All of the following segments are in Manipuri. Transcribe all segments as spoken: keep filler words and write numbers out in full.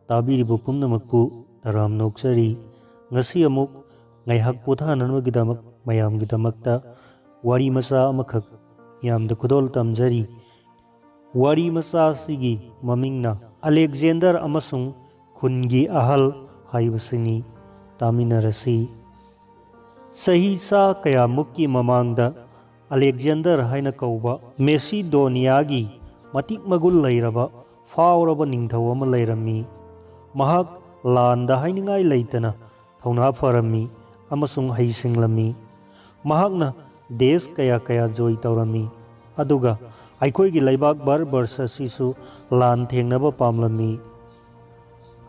ꯇꯥꯕꯤꯔꯤꯕ ꯄꯨꯝꯅꯃꯛꯄꯨ ꯇꯔꯥꯝꯅ ꯑꯣꯛꯆꯔꯤ꯫ ꯉꯁꯤ ꯑꯃꯨꯛ ꯉꯥꯏꯍꯥꯛ ꯄꯣꯊꯥꯅꯅꯕꯒꯤꯗꯃꯛ ꯃꯌꯥꯝꯒꯤꯗꯃꯛꯇ ꯋꯥꯔꯤ ꯃꯆꯥ ꯑꯃꯈꯛ ꯃꯤꯌꯥꯝꯗ ꯈꯨꯗꯣꯜ ꯇꯝꯖꯔꯤ꯫ ꯋꯥꯔꯤ ꯃꯆꯥ ꯑꯁꯤꯒꯤ ꯃꯃꯤꯡꯅ ꯑꯂꯦꯛꯖꯦꯟꯗꯔ ꯑꯃꯁꯨꯡ ꯈꯨꯟꯒꯤ ꯑꯍꯜ ꯍꯥꯏꯕꯁꯤꯅꯤ꯫ ꯇꯥꯃꯤꯟꯅꯔꯁꯤ꯫ ꯆꯍꯤ ꯆꯥ ꯀꯌꯥꯃꯨꯛꯀꯤ ꯃꯃꯥꯡꯗ ꯑꯂꯦꯛꯖꯦꯟꯗꯔ ꯍꯥꯏꯅ ꯀꯧꯕ ꯃꯦꯁꯤꯗꯣꯅꯤꯌꯥꯒꯤ ꯃꯇꯤꯛ ꯃꯒꯨꯟ ꯂꯩꯔꯕ ꯐꯥꯎꯔꯕ ꯅꯤꯡꯊꯧ ꯑꯃ ꯂꯩꯔꯝꯃꯤ꯫ ꯃꯍꯥꯛ ꯂꯥꯟꯗ ꯍꯥꯏꯅꯤꯡꯉꯥꯏ ꯂꯩꯇꯅ ꯊꯧꯅꯥ ꯐꯔꯝꯃꯤ ꯑꯃꯁꯨꯡ ꯍꯩꯁꯤꯡꯂꯝꯃꯤ꯫ ꯃꯍꯥꯛꯅ ꯗꯦꯁ ꯀꯌꯥ ꯀꯌꯥ ꯖꯣꯏ ꯇꯧꯔꯝꯃꯤ, ꯑꯗꯨꯒ ꯑꯩꯈꯣꯏꯒꯤ ꯂꯩꯕꯥꯛ ꯚꯥꯔꯠ ꯕꯔꯁ ꯑꯁꯤꯁꯨ ꯂꯥꯟ ꯊꯦꯡꯅꯕ ꯄꯥꯝꯂꯝꯃꯤ꯫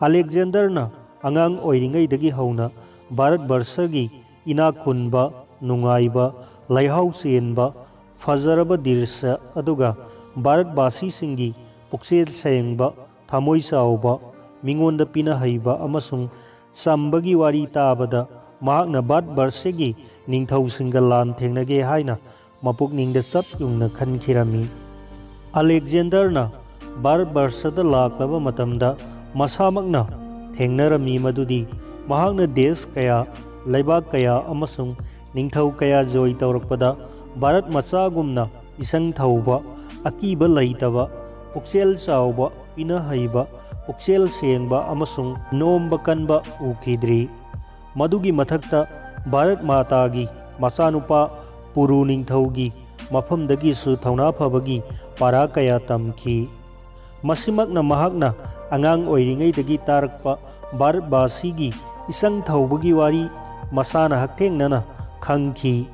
ꯑꯂꯦꯛꯖꯦꯟꯗꯔꯅ ꯑꯉꯥꯡ ꯑꯣꯏꯔꯤꯉꯩꯗꯒꯤ ꯍꯧꯅ ꯚꯥꯔꯠ ꯕꯔꯁꯒꯤ ꯏꯅꯥꯛ ꯈꯨꯟꯕ, ꯅꯨꯡꯉꯥꯏꯕ, ꯂꯩꯍꯥꯎ ꯆꯦꯟꯕ, ꯐꯖꯔꯕ ꯗ꯭ꯔꯤꯁ꯭ꯌ ꯑꯗꯨꯒ ꯚꯥꯔꯠꯕꯥꯁꯤꯁꯤꯡꯒꯤ ꯄꯨꯛꯆꯦꯜ ꯁꯦꯡꯕ, ꯊꯃꯣꯏ ꯆꯥꯎꯕ, ꯃꯤꯉꯣꯟꯗ ꯄꯤꯅꯍꯩꯕ ꯑꯃꯁꯨꯡ ꯆꯝꯕꯒꯤ ꯋꯥꯔꯤ ꯇꯥꯕꯗ ꯃꯍꯥꯛꯅ ꯚꯥꯔꯠ ꯕꯔꯁꯒꯤ ꯅꯤꯡꯊꯧꯁꯤꯡꯒ ꯂꯥꯟ ꯊꯦꯡꯅꯒꯦ ꯍꯥꯏꯅ ꯃꯄꯨꯛꯅꯤꯡꯗ ꯆꯞ ꯌꯨꯡꯅ ꯈꯟꯈꯤꯔꯝꯃꯤ꯫ ꯑꯂꯦꯛꯖꯦꯟꯗꯔꯅ ꯚꯥꯔꯠ ꯕꯔꯁꯗ ꯂꯥꯛꯂꯕ ꯃꯇꯝꯗ ꯃꯁꯥꯃꯛꯅ ꯊꯦꯡꯅꯔꯝꯃꯤ ꯃꯗꯨꯗꯤ ꯃꯍꯥꯛꯅ ꯗꯦꯁ ꯀꯌꯥ, ꯂꯩꯕꯥꯛ ꯀꯌꯥ ꯑꯃꯁꯨꯡ ꯅꯤꯡꯊꯧ ꯀꯌꯥ ꯖꯣꯏ ꯇꯧꯔꯛꯄꯗ ꯚꯥꯔꯠ ꯃꯆꯥꯒꯨꯝꯅ ꯏꯁꯪ ꯊꯧꯕ, ꯑꯀꯤꯕ ꯂꯩꯇꯕ, ꯄꯨꯛꯆꯦꯜ ꯆꯥꯎꯕ, ꯄꯤꯅꯍꯩꯕ, ꯄꯨꯛꯆꯦꯜ ꯁꯦꯡꯕ ꯑꯃꯁꯨꯡ ꯅꯣꯝꯕ ꯀꯟꯕ ꯎꯈꯤꯗ꯭ꯔꯤ꯫ ꯃꯗꯨꯒꯤ ꯃꯊꯛꯇ ꯚꯥꯔꯠ ꯃꯥꯇꯥꯒꯤ ꯃꯆꯥꯅꯨꯄꯥ ꯄꯨꯔꯨ ꯅꯤꯡꯊꯧꯒꯤ ꯃꯐꯝꯗꯒꯤꯁꯨ ꯊꯧꯅꯥ ꯐꯕꯒꯤ ꯄꯥꯔꯥ ꯀꯌꯥ ꯇꯝꯈꯤ꯫ ꯃꯁꯤꯃꯛꯅ ꯃꯍꯥꯛꯅ ꯑꯉꯥꯡ ꯑꯣꯏꯔꯤꯉꯩꯗꯒꯤ ꯇꯥꯔꯛꯄ ꯚꯥꯔꯠꯕꯥꯁꯤꯒꯤ ꯏꯆꯪ ꯊꯧꯕꯒꯤ ꯋꯥꯔꯤ ꯃꯁꯥꯅ ꯍꯛꯊꯦꯡꯅꯅ ꯈꯪꯈꯤ꯫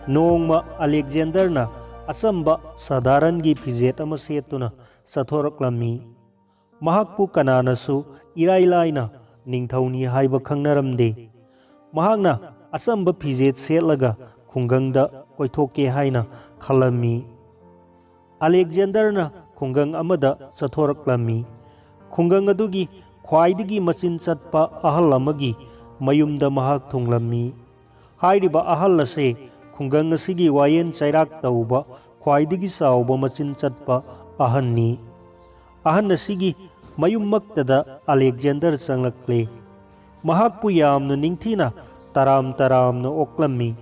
ꯅꯣꯡꯃ ꯑꯂꯦꯛꯖꯦꯟꯗꯔꯅ ꯑꯆꯝꯕ ꯁꯥꯙꯥꯔꯟꯒꯤ ꯐꯤꯖꯦꯠ ꯑꯃ ꯁꯦꯠꯇꯨꯅ ꯆꯠꯊꯣꯔꯛꯂꯝꯃꯤ꯫ ꯃꯍꯥꯛꯄꯨ ꯀꯅꯥꯅꯁꯨ ꯏꯔꯥꯏ ꯂꯥꯏꯅ ꯅꯤꯡꯊꯧꯅꯤ ꯍꯥꯏꯕ ꯈꯪꯅꯔꯝꯗꯦ꯫ ꯃꯍꯥꯛꯅ ꯑꯆꯝꯕ ꯐꯤꯖꯦꯠ ꯁꯦꯠꯂꯒ ꯈꯨꯡꯒꯪꯗ ꯀꯣꯏꯊꯣꯛꯀꯦ ꯍꯥꯏꯅ ꯈꯜꯂꯝꯃꯤ꯫ ꯑꯂꯦꯛꯖꯦꯟꯗꯔꯅ ꯈꯨꯡꯒꯪ ꯑꯃꯗ ꯆꯠꯊꯣꯔꯛꯂꯝꯃꯤ꯫ ꯈꯨꯡꯒꯪ ꯑꯗꯨꯒꯤ ꯈ꯭ꯋꯥꯏꯗꯒꯤ ꯃꯆꯤꯟ ꯆꯠꯄ ꯑꯍꯜ ꯑꯃꯒꯤ ꯃꯌꯨꯝꯗ ꯃꯍꯥꯛ ꯊꯨꯡꯂꯝꯃꯤ꯫ ꯍꯥꯏꯔꯤꯕ ꯑꯍꯜ ꯑꯁꯤ ꯈꯨꯡꯒꯪ ꯑꯁꯤꯒꯤ ꯋꯥꯌꯦꯟ ꯆꯩꯔꯥꯛ ꯇꯧꯕ ꯈ꯭ꯋꯥꯏꯗꯒꯤ ꯆꯥꯎꯕ ꯃꯆꯤꯟ ꯆꯠꯄ ꯑꯍꯟꯅꯤ꯫ ꯑꯍꯟ ꯑꯁꯤꯒꯤ ꯃꯌꯨꯝꯃꯛꯇꯗ ꯑꯂꯦꯛꯖꯦꯟꯗꯔ ꯆꯪꯂꯛꯂꯦ꯫ ꯃꯍꯥꯛꯄꯨ ꯌꯥꯝꯅ ꯅꯤꯡꯊꯤꯅ ꯇꯔꯥꯝ ꯇꯔꯥꯝꯅ ꯑꯣꯛꯂꯝꯃꯤ꯫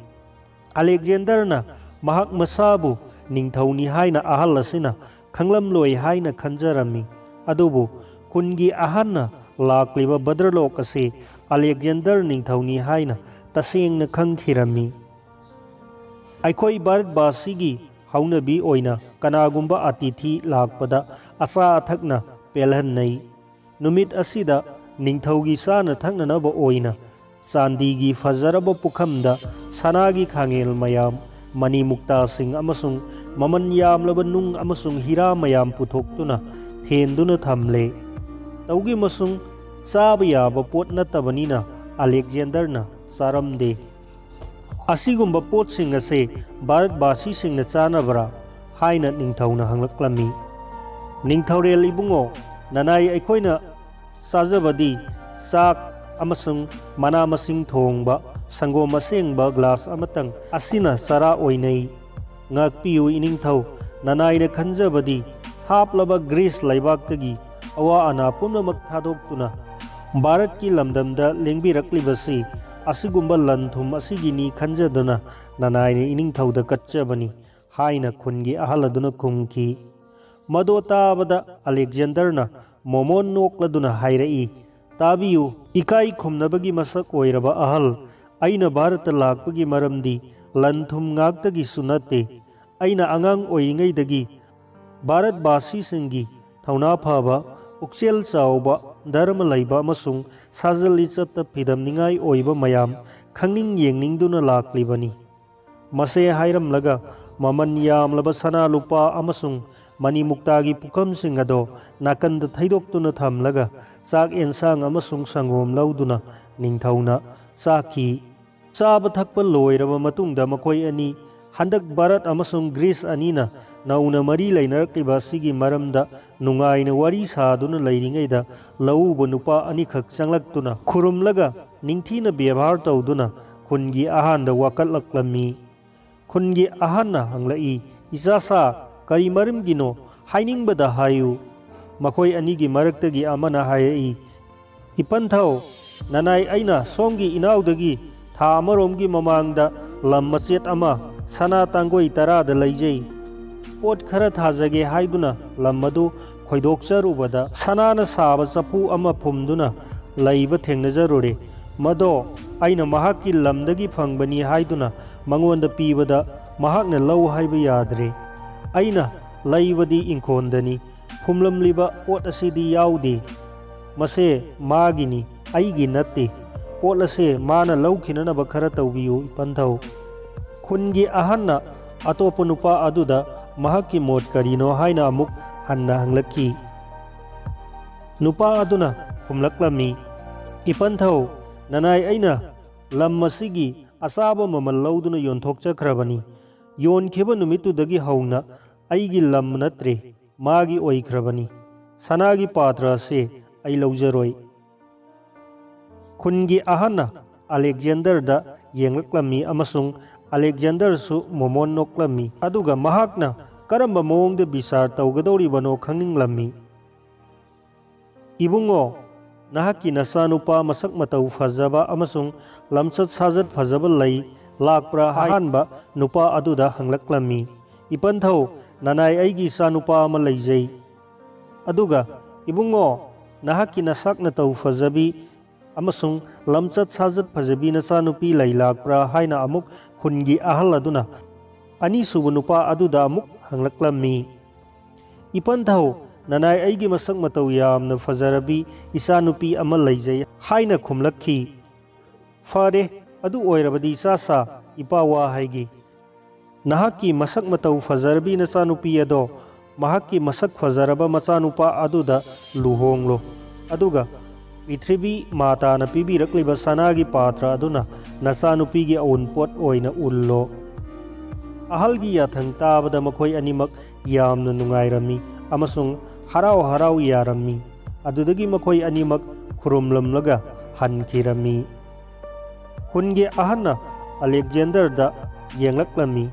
ꯑꯂꯦꯛꯖꯦꯟꯗꯔꯅ ꯃꯍꯥꯛ ꯃꯁꯥꯕꯨ ꯅꯤꯡꯊꯧꯅꯤ ꯍꯥꯏꯅ ꯑꯍꯜ ꯑꯁꯤꯅ ꯈꯪꯂꯝꯂꯣꯏ ꯍꯥꯏꯅ ꯈꯟꯖꯔꯝꯃꯤ꯫ ꯑꯗꯨꯕꯨ ꯈꯨꯟꯒꯤ ꯑꯍꯟꯅ ꯂꯥꯛꯂꯤꯕ ꯕꯗ꯭ꯔꯂꯣꯛ ꯑꯁꯤ ꯑꯂꯦꯛꯖꯦꯟꯗꯔ ꯅꯤꯡꯊꯧꯅꯤ ꯍꯥꯏꯅ ꯇꯁꯦꯡꯅ ꯈꯪꯈꯤꯔꯝꯃꯤ꯫ ꯑꯩꯈꯣꯏ ꯚꯥꯔꯠꯕꯥꯁꯤꯒꯤ ꯍꯧꯅꯕꯤ ꯑꯣꯏꯅ ꯀꯅꯥꯒꯨꯝꯕ ꯑꯇꯤꯊꯤ ꯂꯥꯛꯄꯗ ꯑꯆꯥ ꯑꯊꯛꯅ ꯄꯦꯜꯍꯟꯅꯩ꯫ ꯅꯨꯃꯤꯠ ꯑꯁꯤꯗ ꯅꯤꯡꯊꯧꯒꯤ ꯆꯥꯅ ꯊꯛꯅꯅꯕ ꯑꯣꯏꯅ ꯆꯥꯟꯗꯤꯒꯤ ꯐꯖꯔꯕ ꯄꯨꯈꯝꯗ ꯁꯅꯥꯒꯤ ꯈꯥꯡꯉꯦꯜ ꯃꯌꯥꯝ, ꯃꯅꯤ ꯃꯨꯛꯇꯥꯁꯤꯡ ꯑꯃꯁꯨꯡ ꯃꯃꯜ ꯌꯥꯝꯂꯕ ꯅꯨꯡ ꯑꯃꯁꯨꯡ ꯍꯤꯔꯥ ꯃꯌꯥꯝ ꯄꯨꯊꯣꯛꯇꯨꯅ ꯊꯦꯟꯗꯨꯅ ꯊꯝꯂꯦ꯫ ꯇꯧꯒꯤ ꯑꯃꯁꯨꯡ ꯆꯥꯕ ꯌꯥꯕ ꯄꯣꯠ ꯅꯠꯇꯕꯅꯤꯅ ꯑꯂꯦꯛꯖꯦꯟꯗꯔꯅ ꯆꯥꯔꯝꯗꯦ꯫ "ꯑꯁꯤꯒꯨꯝꯕ ꯄꯣꯠꯁꯤꯡ ꯑꯁꯦ ꯚꯥꯔꯠꯕꯥꯁꯤꯁꯤꯡꯅ ꯆꯥꯅꯕ꯭ꯔꯥ?" ꯍꯥꯏꯅ ꯅꯤꯡꯊꯧꯅ ꯍꯪꯂꯛꯂꯝꯃꯤ꯫ "ꯅꯤꯡꯊꯧꯔꯦꯜ ꯏꯕꯨꯡꯉꯣ, ꯅꯅꯥꯏ ꯑꯩꯈꯣꯏꯅ ꯆꯥꯖꯕꯗꯤ ꯆꯥꯛ ꯑꯃꯁꯨꯡ ꯃꯅꯥ ꯃꯁꯤꯡ ꯊꯣꯡꯕ ꯁꯪꯒꯣꯝ ꯑꯁꯦꯡꯕ ꯒ꯭ꯂꯥꯁ ꯑꯃꯇꯪ ꯑꯁꯤꯅ ꯆꯔꯥ ꯑꯣꯏꯅꯩ꯫ ꯉꯥꯛꯄꯤꯌꯨ ꯏꯅꯤꯡꯊꯧ, ꯅꯅꯥꯏꯅ ꯈꯟꯖꯕꯗꯤ ꯊꯥꯞꯂꯕ ꯒ꯭ꯔꯤꯁ ꯂꯩꯕꯥꯛꯇꯒꯤ ꯑꯋꯥ ꯑꯅꯥ ꯄꯨꯝꯅꯃꯛ ꯊꯥꯗꯣꯛꯇꯨꯅ ꯚꯥꯔꯠꯀꯤ ꯂꯝꯗꯝꯗ ꯂꯦꯡꯕꯤꯔꯛꯂꯤꯕꯁꯤ ꯑꯁꯤꯒꯨꯝꯕ ꯂꯟ ꯊꯨꯝ ꯑꯁꯤꯒꯤꯅꯤ ꯈꯟꯖꯗꯨꯅ ꯅꯅꯥꯏꯅ ꯏꯅꯤꯡꯊꯧꯗ ꯀꯠꯆꯕꯅꯤ" ꯍꯥꯏꯅ ꯈꯨꯟꯒꯤ ꯑꯍꯜ ꯑꯗꯨꯅ ꯈꯨꯝꯈꯤ꯫ ꯃꯗꯨ ꯇꯥꯕꯗ ꯑꯂꯦꯛꯖꯦꯟꯗꯔꯅ ꯃꯣꯃꯣꯟ ꯅꯣꯛꯂꯗꯨꯅ ꯍꯥꯏꯔꯛꯏ, "ꯇꯥꯕꯤꯌꯨ, ꯏꯀꯥꯏ ꯈꯨꯝꯅꯕꯒꯤ ꯃꯁꯛ ꯑꯣꯏꯔꯕ ꯑꯍꯜ, ꯑꯩꯅ ꯚꯥꯔꯠꯇ ꯂꯥꯛꯄꯒꯤ ꯃꯔꯝꯗꯤ ꯂꯟ ꯊꯨꯝ ꯉꯥꯛꯇꯒꯤꯁꯨ ꯅꯠꯇꯦ꯫ ꯑꯩꯅ ꯑꯉꯥꯡ ꯑꯣꯏꯔꯤꯉꯩꯗꯒꯤ ꯚꯥꯔꯠꯕꯥꯁꯤꯁꯤꯡꯒꯤ ꯊꯧꯅꯥ ꯐꯕ, ꯄꯨꯛꯆꯦꯜ ꯆꯥꯎꯕ, ꯙꯔꯃ ꯂꯩꯕ ꯑꯃꯁꯨꯡ ꯁꯥꯖꯜ ꯂꯤꯆꯠꯇ ꯐꯤꯗꯝꯅꯤꯡꯉꯥꯏ ꯑꯣꯏꯕ ꯃꯌꯥꯝ ꯈꯪꯅꯤꯡ ꯌꯦꯡꯅꯤꯡꯗꯨꯅ ꯂꯥꯛꯂꯤꯕꯅꯤ"꯫ ꯃꯁꯦ ꯍꯥꯏꯔꯝꯂꯒ ꯃꯃꯜ ꯌꯥꯝꯂꯕ ꯁꯅꯥ ꯂꯨꯄꯥ ꯑꯃꯁꯨꯡ ꯃꯅꯤ ꯃꯨꯛꯇꯥꯒꯤ ꯄꯨꯈꯝꯁꯤꯡ ꯑꯗꯣ ꯅꯥꯀꯟꯗ ꯊꯩꯗꯣꯛꯇꯨꯅ ꯊꯝꯂꯒ ꯆꯥꯛ ꯑꯦꯟꯁꯥꯡ ꯑꯃꯁꯨꯡ ꯁꯪꯒꯣꯝ ꯂꯧꯗꯨꯅ ꯅꯤꯡꯊꯧꯅ ꯆꯥꯈꯤ꯫ ꯆꯥꯕ ꯊꯛꯄ ꯂꯣꯏꯔꯕ ꯃꯇꯨꯡꯗ ꯃꯈꯣꯏ ꯑꯅꯤ ꯍꯟꯗꯛ ꯚꯥꯔꯠ ꯑꯃꯁꯨꯡ ꯒ꯭ꯔꯤꯁ ꯑꯅꯤꯅ ꯅꯧꯅ ꯃꯔꯤ ꯂꯩꯅꯔꯛꯂꯤꯕ ꯑꯁꯤꯒꯤ ꯃꯔꯝꯗ ꯅꯨꯡꯉꯥꯏꯅ ꯋꯥꯔꯤ ꯁꯥꯗꯨꯅ ꯂꯩꯔꯤꯉꯩꯗ ꯂꯧꯎꯕ ꯅꯨꯄꯥ ꯑꯅꯤꯈꯛ ꯆꯪꯂꯛꯇꯨꯅ ꯈꯨꯔꯨꯝꯂꯒ ꯅꯤꯡꯊꯤꯅ ꯕꯦꯕꯥꯔ ꯇꯧꯗꯨꯅ ꯈꯨꯟꯒꯤ ꯑꯍꯥꯟꯗ ꯋꯥꯀꯠꯂꯛꯂꯝꯃꯤ꯫ ꯈꯨꯟꯒꯤ ꯑꯍꯟꯅ ꯍꯪꯂꯛꯏ, "ꯏꯆꯥꯁꯥ, ꯀꯔꯤ ꯃꯔꯝꯒꯤꯅꯣ? ꯍꯥꯏꯅꯤꯡꯕꯗ ꯍꯥꯏꯌꯨ"꯫ ꯃꯈꯣꯏ ꯑꯅꯤꯒꯤ ꯃꯔꯛꯇꯒꯤ ꯑꯃꯅ ꯍꯥꯏꯔꯛꯏ, "ꯏꯄꯟꯊꯧ, ꯅꯅꯥꯏ ꯑꯩꯅ ꯁꯣꯝꯒꯤ ꯏꯅꯥꯎꯗꯒꯤ ꯊꯥ ꯑꯃꯔꯣꯝꯒꯤ ꯃꯃꯥꯡꯗ ꯂꯝ ꯃꯆꯦꯠ ꯑꯃ ꯁꯅꯥ ꯇꯥꯡꯒꯣꯏ ꯇꯔꯥꯗ ꯂꯩꯖꯩ꯫ ꯄꯣꯠ ꯈꯔ ꯊꯥꯖꯒꯦ ꯍꯥꯏꯗꯨꯅ ꯂꯝ ꯑꯗꯨ ꯈꯣꯏꯗꯣꯛꯆꯔꯨꯕꯗ ꯁꯅꯥꯅ ꯁꯥꯕ ꯆꯐꯨ ꯑꯃ ꯐꯨꯝꯗꯨꯅ ꯂꯩꯕ ꯊꯦꯡꯅꯖꯔꯨꯔꯦ꯫ ꯃꯗꯣ ꯑꯩꯅ ꯃꯍꯥꯛꯀꯤ ꯂꯝꯗꯒꯤ ꯐꯪꯕꯅꯤ ꯍꯥꯏꯗꯨꯅ ꯃꯉꯣꯟꯗ ꯄꯤꯕꯗ ꯃꯍꯥꯛꯅ ꯂꯧ ꯍꯥꯏꯕ ꯌꯥꯗ꯭ꯔꯦ꯫ ꯑꯩꯅ ꯂꯩꯕꯗꯤ ꯏꯪꯈꯣꯟꯗꯅꯤ꯫ ꯐꯨꯝꯂꯝꯂꯤꯕ ꯄꯣꯠ ꯑꯁꯤꯗꯤ ꯌꯥꯎꯗꯦ꯫ ꯃꯁꯦ ꯃꯥꯒꯤꯅꯤ, ꯑꯩꯒꯤ ꯅꯠꯇꯦ꯫ ꯄꯣꯠ ꯑꯁꯦ ꯃꯥꯅ ꯂꯧꯈꯤꯅꯅꯕ ꯈꯔ ꯇꯧꯕꯤꯌꯨ, ꯏꯄꯟꯊꯧ꯫" ꯈꯨꯟꯒꯤ ꯑꯍꯟꯅ ꯑꯇꯣꯞꯄ ꯅꯨꯄꯥ ꯑꯗꯨꯗ ꯃꯍꯥꯛꯀꯤ ꯃꯣꯠ ꯀꯔꯤꯅꯣ ꯍꯥꯏꯅ ꯑꯃꯨꯛ ꯍꯟꯅ ꯍꯪꯂꯛꯈꯤ꯫ ꯅꯨꯄꯥ ꯑꯗꯨꯅ ꯈꯨꯝꯂꯛꯂꯝꯃꯤ, "ꯏꯄꯟꯊꯧ, ꯅꯅꯥꯏ ꯑꯩꯅ ꯂꯝ ꯑꯁꯤꯒꯤ ꯑꯆꯥꯕ ꯃꯃꯜ ꯂꯧꯗꯨꯅ ꯌꯣꯟꯊꯣꯛꯆꯈ꯭ꯔꯕꯅꯤ꯫ ꯌꯣꯟꯈꯤꯕ ꯅꯨꯃꯤꯠꯇꯨꯗꯒꯤ ꯍꯧꯅ ꯑꯩꯒꯤ ꯂꯝ ꯅꯠꯇ꯭ꯔꯦ, ꯃꯥꯒꯤ ꯑꯣꯏꯈ꯭ꯔꯕꯅꯤ꯫ ꯁꯅꯥꯒꯤ ꯄꯥꯇ꯭ꯔ ꯑꯁꯤ ꯑꯩ ꯂꯧꯖꯔꯣꯏ꯫" ꯈꯨꯟꯒꯤ ꯑꯍꯟꯅ ꯑꯂꯦꯛꯖꯦꯟꯗꯔꯗ ꯌꯦꯡꯂꯛꯂꯝꯃꯤ ꯑꯃꯁꯨꯡ ꯑꯂꯦꯛꯖꯦꯟꯗꯔꯁꯨ ꯃꯣꯃꯣꯟ ꯅꯣꯛꯂꯝꯃꯤ, ꯑꯗꯨꯒ ꯃꯍꯥꯛꯅ ꯀꯔꯝꯕ ꯃꯑꯣꯡꯗ ꯕꯤꯆꯥꯔ ꯇꯧꯒꯗꯧꯔꯤꯕꯅꯣ ꯈꯪꯅꯤꯡꯂꯝꯃꯤ꯫ "ꯏꯕꯨꯡꯉꯣ, ꯅꯍꯥꯛꯀꯤ ꯅꯆꯥꯅꯨꯄꯥ ꯃꯁꯛ ꯃꯇꯧ ꯐꯖꯕ ꯑꯃꯁꯨꯡ ꯂꯝꯆꯠ ꯁꯥꯖꯠ ꯐꯖꯕ ꯂꯩ ꯂꯥꯛꯄ꯭ꯔꯥ?" ꯑꯍꯥꯟꯕ ꯅꯨꯄꯥ ꯑꯗꯨꯗ ꯍꯪꯂꯛꯂꯝꯃꯤ꯫ "ꯏꯄꯟꯊꯧ, ꯅꯅꯥꯏ ꯑꯩꯒꯤ ꯏꯆꯥꯅꯨꯄꯥ ꯑꯃ ꯂꯩꯖꯩ꯫ ꯑꯗꯨꯒ ꯏꯕꯨꯡꯉꯣ, ꯅꯍꯥꯛꯀꯤ ꯅꯁꯛ ꯅꯇꯧ ꯐꯖꯕꯤ ꯑꯃꯁꯨꯡ ꯂꯝꯆꯠ ꯁꯥꯖꯠ ꯐꯖꯕꯤ ꯅꯆꯥꯅꯨꯄꯤ ꯂꯩ ꯂꯥꯛꯄ꯭ꯔꯥ?" ꯍꯥꯏꯅ ꯑꯃꯨꯛ ꯈꯨꯟꯒꯤ ꯑꯍꯜ ꯑꯗꯨꯅ ꯑꯅꯤꯁꯨꯕ ꯅꯨꯄꯥ ꯑꯗꯨꯗ ꯑꯃꯨꯛ ꯍꯪꯂꯛꯂꯝꯃꯤ꯫ "ꯏꯄꯟꯊꯧ, ꯅꯅꯥꯏ ꯑꯩꯒꯤ ꯃꯁꯛ ꯃꯇꯧ ꯌꯥꯝꯅ ꯐꯖꯔꯕꯤ ꯏꯆꯥꯅꯨꯄꯤ ꯑꯃ ꯂꯩꯖꯩ" ꯍꯥꯏꯅ ꯈꯨꯝꯂꯛꯈꯤ꯫ "ꯐꯔꯦ, ꯑꯗꯨ ꯑꯣꯏꯔꯕꯗꯤ ꯏꯆꯥꯁꯥ, ꯏꯄꯥ ꯋꯥ ꯍꯥꯏꯒꯦ꯫ ꯅꯍꯥꯛꯀꯤ ꯃꯁꯛ ꯃꯇꯧ ꯐꯖꯔꯕꯤ ꯅꯆꯥꯅꯨꯄꯤ ꯑꯗꯣ ꯃꯍꯥꯛꯀꯤ ꯃꯁꯛ ꯐꯖꯔꯕ ꯃꯆꯥꯅꯨꯄꯥ ꯑꯗꯨꯗ ꯂꯨꯍꯣꯡꯂꯣ꯫ ꯑꯗꯨꯒ ꯄ꯭ꯔꯤꯊꯤꯕꯤ ꯃꯥꯇꯥꯅ ꯄꯤꯕꯤꯔꯛꯂꯤꯕ ꯁꯅꯥꯒꯤ ꯄꯥꯇ꯭ꯔ ꯑꯗꯨꯅ ꯅꯆꯥꯅꯨꯄꯤꯒꯤ ꯑꯎꯟꯄꯣꯠ ꯑꯣꯏꯅ ꯎꯜꯂꯣ꯫" ꯑꯍꯜꯒꯤ ꯌꯥꯊꯪ ꯇꯥꯕꯗ ꯃꯈꯣꯏ ꯑꯅꯤꯃꯛ ꯌꯥꯝꯅ ꯅꯨꯡꯉꯥꯏꯔꯝꯃꯤ ꯑꯃꯁꯨꯡ ꯍꯔꯥꯎ ꯍꯔꯥꯎ ꯌꯥꯔꯝꯃꯤ꯫ ꯑꯗꯨꯗꯒꯤ ꯃꯈꯣꯏ ꯑꯅꯤꯃꯛ ꯈꯨꯔꯨꯝꯂꯝꯂꯒ ꯍꯟꯈꯤꯔꯝꯃꯤ꯫ ꯈꯨꯟꯒꯤ ꯑꯍꯟꯅ ꯑꯂꯦꯛꯖꯦꯟꯗꯔꯗ ꯌꯦꯡꯂꯛꯂꯝꯃꯤ꯫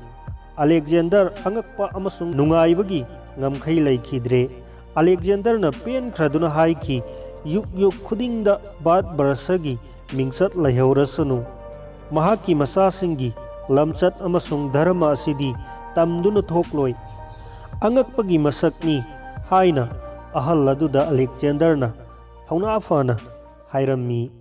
ꯑꯂꯦꯛꯖꯦꯟꯗꯔ ꯑꯉꯛꯄ ꯑꯃꯁꯨꯡ ꯅꯨꯡꯉꯥꯏꯕꯒꯤ ꯉꯝꯈꯩ ꯂꯩꯈꯤꯗ꯭ꯔꯦ꯫ ꯑꯂꯦꯛꯖꯦꯟꯗꯔꯅ ꯄꯦꯟꯈ꯭ꯔꯗꯨꯅ ꯍꯥꯏꯈꯤ, "ꯌꯨꯛ ꯌꯨꯛ ꯈꯨꯗꯤꯡꯗ ꯚꯥꯔꯠꯕꯔꯁꯒꯤ ꯃꯤꯡꯆꯠ ꯂꯩꯍꯧꯔꯁꯅꯨ, ꯃꯍꯥꯛꯀꯤ ꯃꯆꯥꯁꯤꯡꯒꯤ ꯂꯝꯆꯠ ꯑꯃꯁꯨꯡ ꯙꯔꯃ ꯑꯁꯤꯗꯤ ꯇꯝꯗꯨꯅ ꯊꯣꯛꯂꯣꯏ꯫ ꯑꯉꯛꯄꯒꯤ ꯃꯁꯛꯅꯤ" ꯍꯥꯏꯅ ꯑꯍꯜ ꯑꯗꯨꯗ ꯑꯂꯦꯛꯖꯦꯟꯗꯔꯅ ꯊꯧꯅꯥ ꯐꯅ ꯍꯥꯏꯔꯝꯃꯤ꯫